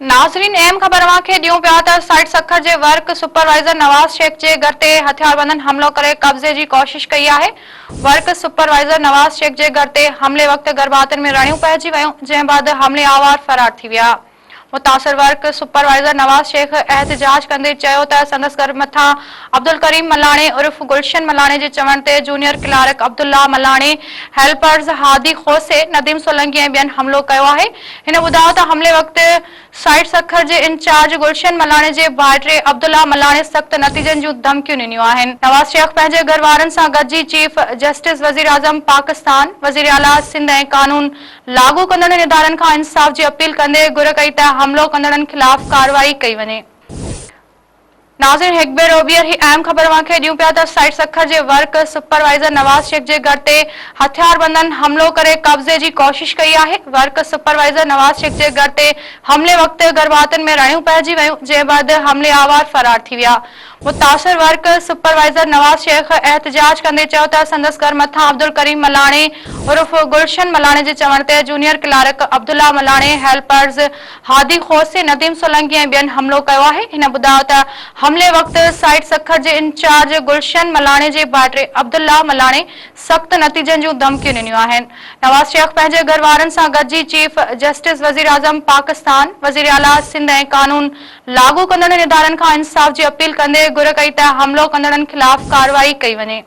ناظرين اهم خبر اوهان کي ڏيون پيا ته سائيٽ سکر جي ورڪ سپروائيزر نواز شيخ جي گهر تي هٿياربندن حملو ڪري قبضي جي ڪوشش ڪئي آهي ورڪ سپروائيزر نواز شيخ جي گهر تي حملي وقت گهرڀاتين ۾ رڙيون پئجي ويون جنهن بعد حملي آور فرار ٿي ويا متاثر ورڪ سپروائيزر نواز شيخ احتجاج ڪندي چيو ته سندس گهر مٿان عبدالڪريم ملاڻي عرف گلشن ملاڻي جي چوڻ تي junior clerk Abdullah Malani, helpers Hadi Khosi, Nadeem Solangi ۽ ٻين حملو ڪيو آهي. هن ٻڌايو ته حملي وقت سائيٽ سکر جي انچارج گلشن ملاڻي جي ڀائٽي عبدالله ملاڻي سخت نتيجن جون ڌمڪيون ڏنيون آهن. نواز شيخ پنهنجي گهر وارن سان گڏجي چيف جسٽس، وزيراعظم پاڪستان، وزيراعليٰ سنڌ ۽ قانون لاڳو ڪندڙن ادارن کان انصاف جي اپيل ڪندي گهر ڪئي ته حملو ڪندڙن خلاف ڪارروائي ڪئي وڃي. ناظرين هڪ ڀيرو ٻيهر هي اهم خبر اوهان کي ڏيون پيا ته سائيٽ سکر جي ورڪ سپروائيزر نواز شيخ جي گهر تي هٿياربندن حملو ڪري قبضي جي ڪوشش ڪئي آهي ورڪ سپروائيزر نواز شيخ جي گهر تي حملي وقت گهرڀاتين ۾ رڙيون پئجي ويون جنهن بعد حملي آور فرار ٿي ويا متاثر ورڪ سپروائيزر نواز شيخ احتجاج ڪندي چيو ته سندس گهر مٿان عبدالڪريم ملاڻي عرف گلشن ملاڻي جي چوڻ تي junior clerk Abdullah Malani helpers Hadi Khosi, Nadeem Solangi ۽ ٻين حملو ڪيو آهي. هن ٻڌايو ته حملي وقت سائيٽ سکر جي انچارج گلشن ملاڻي جي ڀائٽي عبدالله ملاڻي سخت نتيجن جون ڌمڪيون ڏنيون آهن. نواز شيخ پنهنجي گهر وارن سان گڏجي چيف جسٽس، وزيراعظم پاڪستان، وزيراعليٰ سنڌ ۽ قانون لاڳو ڪندڙن ادارن کان انصاف جي اپيل ڪندي گهر ڪئي ته حملو ڪندڙن خلاف ڪارروائي ڪئي وڃي.